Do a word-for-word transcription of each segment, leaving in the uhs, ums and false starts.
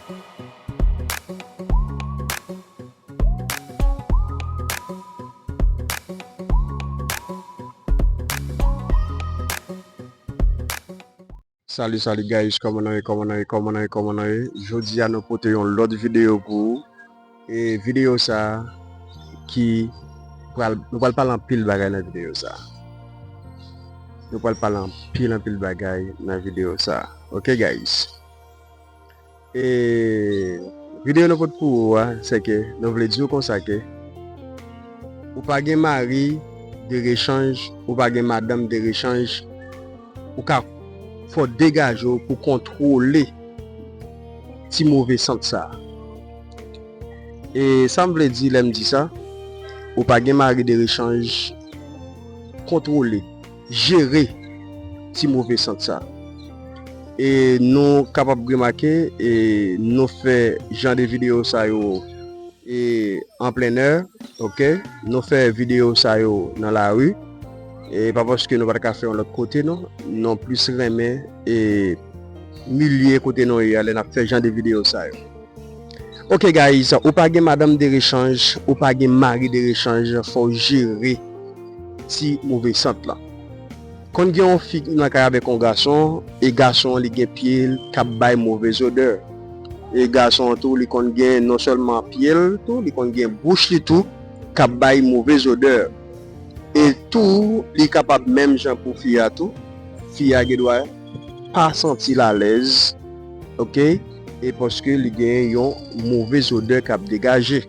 Salut, salut guys, kòman nou ye, kòman nou ye, kòman nou ye, kòman nou ye? Jodi a nou pote yon lòt videyo pou ou. E videyo sa ki pral, nou pral pale anpil bagay nan videyo sa. Nou pral pale anpil, anpil bagay nan videyo sa. Ok guys. E videyo nou pote pou ou a, se ke nou vle di w konsa ke ou pa gen mari de rechanj, ou pa gen madanm de rechanj, ou ka fò degaje w pou kontwole ti move sant sa. E sa m vle di lè m di sa, ou pa gen mari de rechanj, kontwole, jere ti move sant sa. E nou kapab remake, e nou fè jan de videyo sa yo e an plen è, ok? Nou fè videyo sa yo nan lari. E pa paske nou pa ta ka fè yon lòt kote, non. Nou plis renmen e milye kote nou ye a lè n ap fè jan de videyo sa yo. Ok guys, ou pa gen madanm de rechanj, ou pa gen mari de rechanj, fò w jere ti move sant lan. Konn gen yon fi nan kay avèk yon gason, e gason an li gen pye l k ap bay move zodè. E gason an tou, li konn gen non sèlman pye l tou, li konn gen bouch li tou k ap bay move zodè. E tou, li kapab menm jan pou fi a tou. Fi a gen dwa pa santi l alèz, ok? E paske li gen yon move zodè k ap degaje.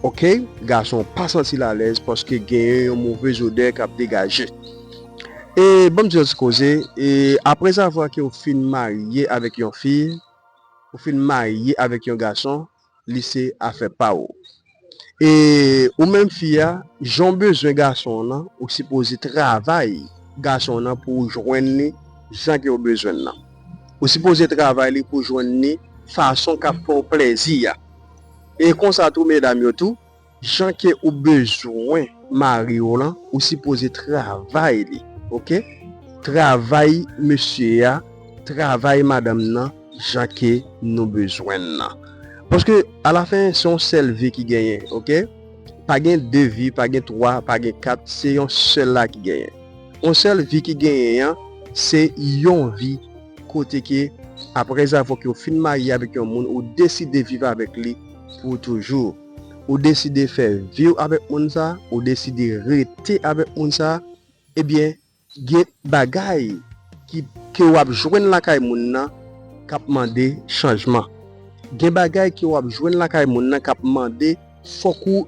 Ok? Gason pa santi l alèz paske genyen yon move zodè k ap degaje. E ban m di yon ti koze, e aprezavwa ke w fin marye avèk yon fi, ou fin marye avèk yon gason, li se afè pa w. E ou menm fi a, jan w bezwen gason an nan, ou sipoze travay gason an nan pou w jwenn li jan ke w bezwen l nan. Ou sipoze travay li pou w jwenn li fason k ap fè w plèzi a. E konsa tou, medam yo tou, jan ke ou bezwen mari w lan, ou sipoze travay li, ok? Travay mesye a, travay madanm nan, jan ke nou bezwen l nan. Paske, alafen, se yon sèl vi ki genyen, ok? Pa gen de vi, pa gen twa, pa gen kat, se yon sèl la ki genyen. Yon sèl vi ki genyen an, se yon vi kote ke, aprezavwa ke w fin marye avèk yon moun, ou deside viv avèk li pou toujou. Ou deside fè vi w avèk moun sa, ou deside rete avèk moun sa, ebyen, gen bagay ki, ke w ap jwenn lakay moun nan k ap mande chanjman. Gen bagay ke w ap jwenn lakay moun nan k ap mande fòk ou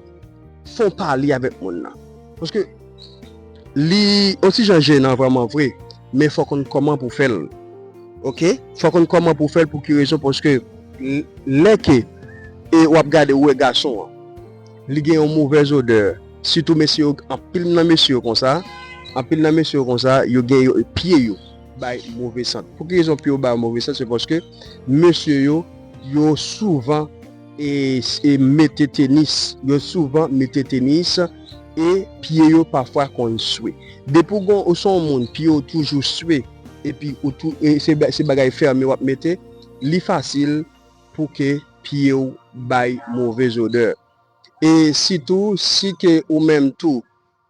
fè yon pale avèk moun nan. Paske li yon ti jan jenan vrèman vre, men fò w konn kòman pou w fè l. Ok? Fò w konn kòman pou w fè l, pou ki rezon? Paske l-, lè ke, e w ap gade, ou wè gason an, li gen yon movèz odè. Sitou mesye yo, anpil nan mesye yo konsa, anpil nan mesye yo konsa, yo gen yo, pye yo bay move sant. Pou ki rezon pye yo bay move sant? Se paske mesye yo, yo souvan e, e mete tenis. Yo souvan mete tenis e pye yo pafwa konn swe. Depi w gon, ou se yon moun, pye w toujou swe, epi ou tou, e se ba-, se bagay fèmen w ap mete, li fasil pou ke pye w bay move odè. E sitou, si ke ou menm tou,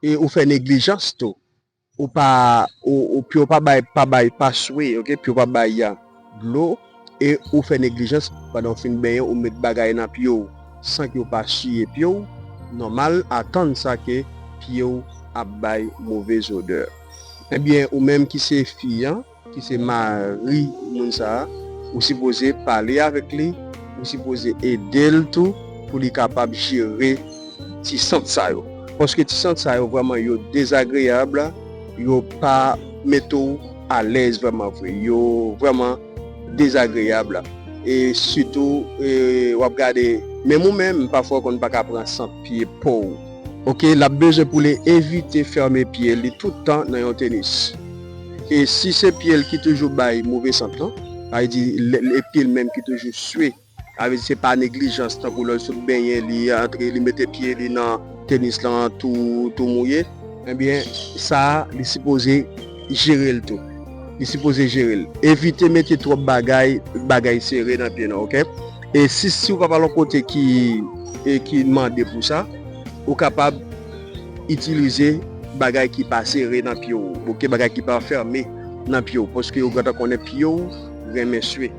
e ou fè neglijans tou, ou pa, ou, ou, pye w pa bay, pa bay, pa swe, ok? Pye w pa bay, a, dlo, e ou fè neglijans pandan w fin benyen, ou met bagay nan pye w san ke w pa siye pye w, nòmal, atann sa ke pye w ap bay move odè. Ebyen, ou menm ki se fi an, ki se mari moun sa a, ou sipoze pale avèk li, ou sipoze ede l tou pou li kapab jere ti sant sa yo. Paske ti sant sa yo vrèman yo dezagreyab, yo pa mete w alèz vrèman vre. Yo vrèman dezagreyab. E sitou, e, w ap gade, menm ou menm, pafwa w konn pa ka pran sant pye pa w. Ok, l ap bezwen pou li evite fèmen pye li tout tan nan yon tenis. E si se pye l ki toujou bay move sant lan, sa vle di lè, lè pye l menm ki toujou swe, sa vle di se pa neglijans, tankou lè l sot benyen, li antre, li mete pye li nan tenis lan tou, tou mouye, ebyen, sa a, li sipoze jere l tou. Li sipoze jere l. Evite mete twòp bagay, bagay sere nan pye nou, ok? E si, si w pa pale yon kote ki, e ki mande pou sa, ou kapab itilize bagay ki pa sere nan pye w, oke, bagay ki pa fèmen nan pye w, paske ou gentan konnen pye w renmen swe.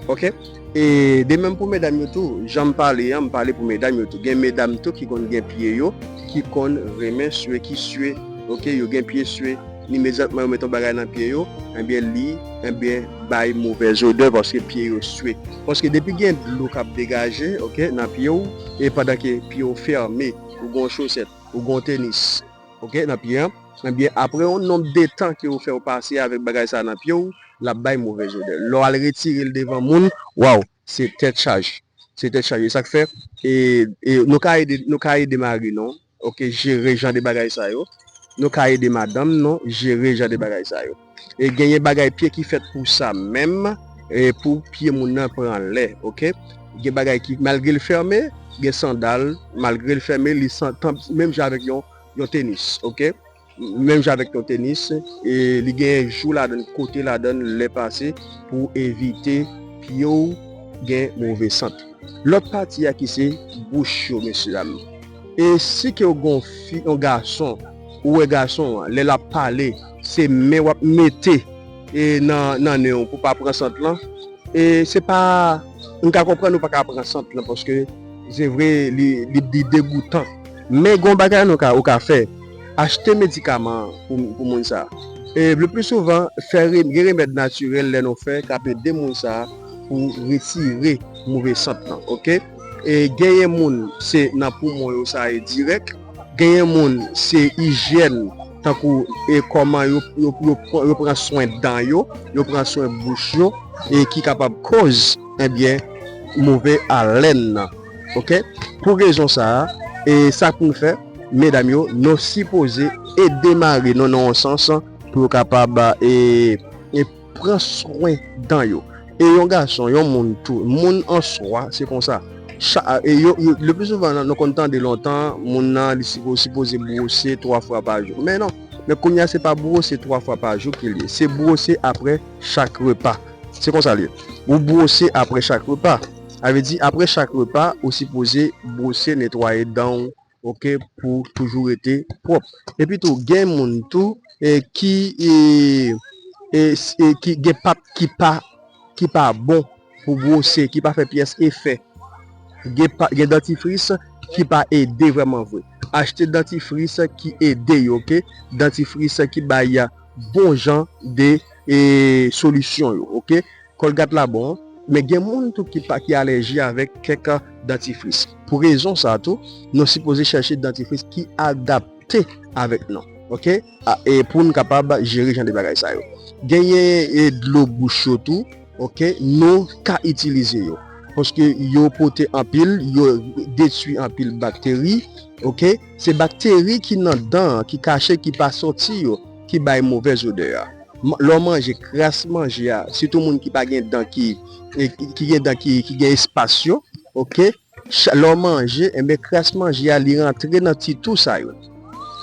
Oke? E de menm pou medam yo tou, jan m pale an, m pale pou medam yo tou. Gen medam tou ki konn gen pye yo, ki konn renmen swe, ki swe, oke, yo gen pye swe, imedyatman yo met yon bagay nan pye yo, ebyen li, ebyen bay movèz odè paske pye yo swe. Paske depi gen dlo k ap degaje, oke, nan pye w, e pandan ke pye w fèmen, ou gen yon chosèt, ou gen yon tenis, oke, nan pye an, ebyen apre yon nonb de tan ke ou fè w pase avèk bagay sa nan pye w, l ap bay movèz odè. Lè w al retire l devan moun, waw, se tèt chaje. Se tèt chaje. Sa k fè, e, e nou ka ede, nou ka ede mari nou, oke, jere jan de bagay sa yo. Nou ka ede madanm nou jere jan de bagay sa yo. E genyen bagay pye ki fèt pou sa menm, e pou pye moun nan pran lè, oke? Gen bagay ki, malgre l fèmen, gen sandal, malgre l fèmen, li santan, menm jan avèk yon, yon tenis, oke? Menm jan avèk yon tenis, e li gen jou ladann, kote ladann lè pase pou evite pye w gen move sant. Lòt pati a ki se bouch yo, mesye dam. E si ke w gen yon fi, yon gason, ou wè gason an, lè l ap pale, se men w ap mete, e nan, nan nen w pou pa pran sant lan, e se pa, m ka konprann ou pa ka pran sant lan, paske se vre, li, li, li degoutan. Men gen yon bagay nou ka, ou ka fè, achte medikaman pou, pou moun sa. E le pli souvan, fè re-, gen remèd natirèl lè nou fè, k ap ede moun sa pou retire move sant lan, oke? E genyen moun, se nan poumon yo sa ye dirèk. Genyen moun, se ijyèn, tankou, e kòman yo, yo, yo, yo pran swen dan yo, yo pran swen bouch yo, e ki kapab koz, ebyen, move alèn nan. Oke? Pou rezon sa a, e sa pou n fè, medam yo, nou sipoze ede mari nou nan yon sans pou yo kapab, e, e pran swen dan yo. E yon gason, yon moun tou, moun an swa, se konsa. Cha-, e yo, yo, le pli souvan, nou konn tande lontan, moun nan, li sipo-, sipoze bwose twa fwa pa jou. Men non, men kounye a, se pa bwose twa fwa pa jou ki l ye. Se bwose apre chak repa. Se konsa l ye. Ou bwose apre chak repa. Sa vle di, apre chak repa, ou sipoze bwose, netwaye dan w, oke, pou toujou rete pwòp. Epi tou, gen moun tou, e, ki, e, e, e, ki gen pat ki pa, ki pa bon pou bwose, ki pa fè pyès efè. Gen pa, gen dantifris ki pa ede vrèman vre. Achte dantifris ki ede yo, oke? Dantifris ki bay bon jan de, e, solisyon yo, oke? Colgate la bon, men gen moun tou ki pa, ki alèji avèk kèk dantifris. Pou rezon sa tou, nou sipoze chèche dantifris ki adapte avèk nou, oke? A, e pou n kapab jere jan de bagay sa yo. Genyen, e, dlo bouch yo tou, oke, nou ka itilize yo. Paske yo pote anpil, yo detwi anpil bakteri, oke? Se bakteri ki nan dan an, ki kache, ki pa soti yo, ki bay movèz odè a. M-, lè w manje, kras manje a, sitou moun ki pa gen dan ki, e, ki, ki gen dan ki, ki gen espas yo, oke? Cha-, lè w manje, enben, kras manje a, li rantre nan ti tou sa yo,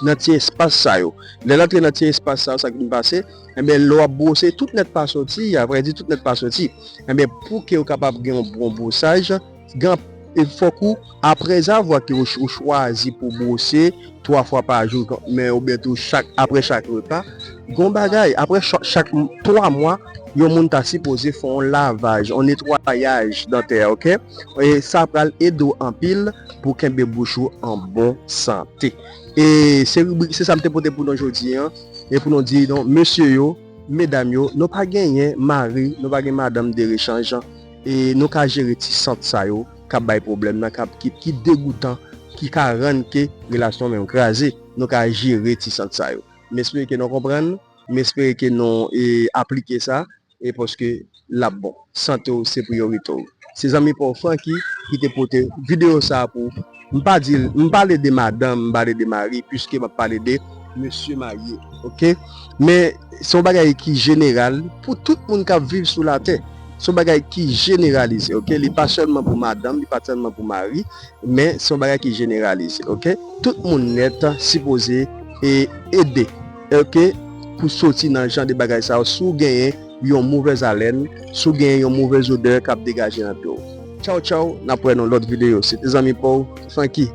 nan ti espas sa yo. Lè l antre nan ti espas sa yo, sa ki vin pase, enben, lè w ap bwose, tout nèt pa soti, a vrè di, tout nèt pa soti. Enben, pou ke w kapab gen yon bon bwosaj, gen, e fòk ou, aprèzavwa ke ou ch-, ou chwazi pou bwose twa fwa pa jou, men oubyen tou chak, apre chak repa, gon bagay, apre cha-, chak m-, twa mwa, yon moun ta sipoze fè yon lavaj, yon netwayaj dantè, oke? E sa pral ede w anpil pou kenbe bouch ou an bon sante. E se ribrik, se sa m te pote pou nou jodi an. E pou nou di, non, mesye yo, medam yo, nou pa genyen mari, nou pa gen madanm de rechanj, e nou ka jere ti sant sa yo k ap bay pwoblèm nan, k ap, ki, ki degoutan, ki ka rann ke relasyon menm kraze. Nou ka jere ti sant sa yo. M espere ke nou konprann, m espere ke nou, e, aplike sa, e paske l ap bon. Sante w se priyorite w. Se zanmi pa w Francky ki te pote videyo sa a pou ou. M pa di l, m pale de madanm, m pale de mari, piske m ap pale de mesye marye, oke? Men se yon bagay ki jeneral pou tout moun k ap viv sou latè. Se yon bagay ki jeneralize, oke? Li pa sèlman pou madanm, li pa sèlman pou mari, men se yon bagay ki jeneralize, oke? Tout moun nèt sipoze, e, ede, oke? Pou soti nan jan de bagay sa yo, si w genyen yon movèz alèn, si w genyen yon movèz odè k ap degaje nan pye w. Tchaw, tchaw, n ap wè nan lòt videyo. Se te zanmi pa w, Francky.